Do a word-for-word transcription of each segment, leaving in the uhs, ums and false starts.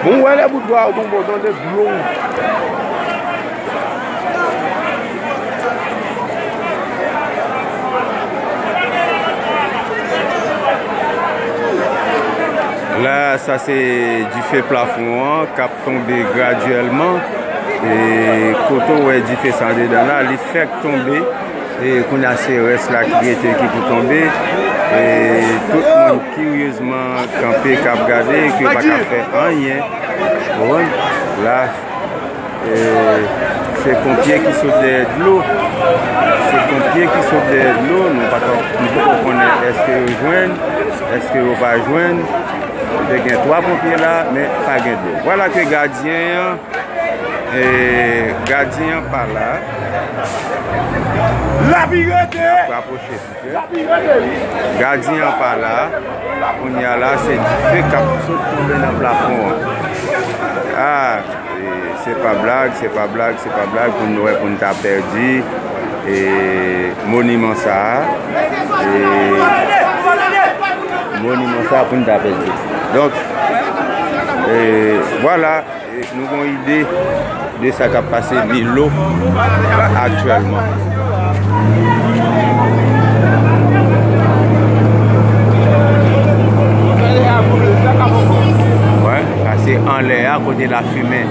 Bon, wè lè bout bwa w tonbe, w tande dlo. La, sa se dife plafon an k ap tonbe gradyèlman. E kote w wè dife sa andedan la, li fèk tonbe. E kounye a se rès la ki rete ki pou tonbe. E tout moun kiryezman kanpe k ap gade, ke yo pa ka fè anyen. Ou konprann? La, e, se ponpye ki sot dèyè dlo. Se ponpye ki sot dèyè dlo. Nou pa t, nou poko konnen èske yo jwenn, èske yo pa jwenn. Te gen twa ponpye la, men pa gen dlo. Vwala ke gadyen an, e, gadyen an pa la. L ap rapwoche. Gadyen an pa la. Kounye a la, se dife k ap sot tonbe nan plafon an. Ah, e, se pa blag, se pa blag, se pa blag pou n wè, pou n ta pèdi, e, moniman sa a. E, moniman sa a pou n ta pèdi. Donk, e, vwala. E nou gen yon ide de sa k ap pase Milo aktyèlman. Wè, sa se anlè a, kote lafimen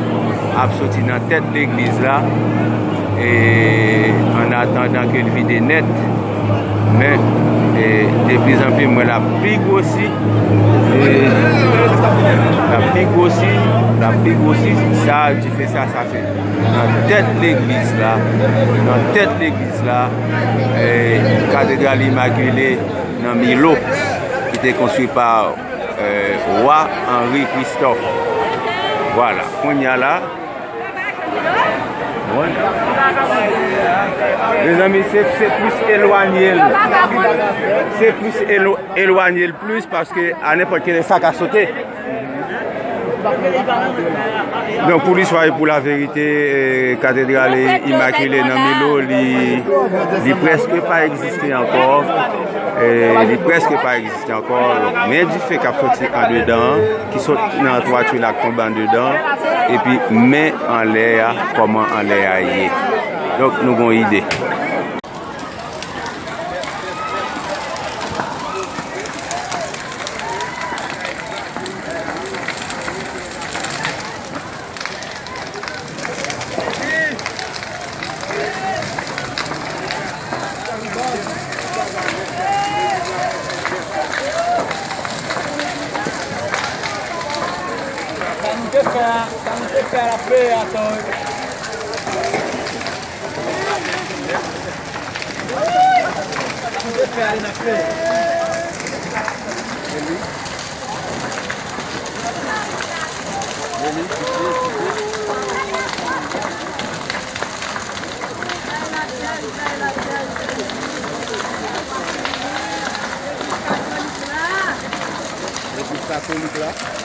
ap soti nan tèt legliz la. E an atandan ke l vide nèt, men, e, deplizanpli, m wè l ap pi gwosi. E l ap pi gwosi, l ap pi gwosi. Sa, dife sa, sa se nan tèt legliz la, nan tèt legliz la, e, Katedral Imakile nan Milo, ki te konstwi pa, e, wa Henri Christophe. Vwala, kounye a la, Mezanmi, se, se plis elwanye l. Se plis elo-, elwanye l plis paske a nenpòt kilè sa ka sote. Donk, pou listwa e pou laverite, e, Katedral Imakile nan Milo, li, li prèske pa egziste ankò. E, li prèske pa egziste ankò. Donk, men dife k ap soti andedan an, ki sot nan twati la k tonbe andedan, epi men anlè a, kòman anlè a ye. Donk, nou gon ide. Sa nou te fè a, sa nou te fè a, l ap peye atò wi. Sa nou te fè a, l ap peye. Legliz katolik la.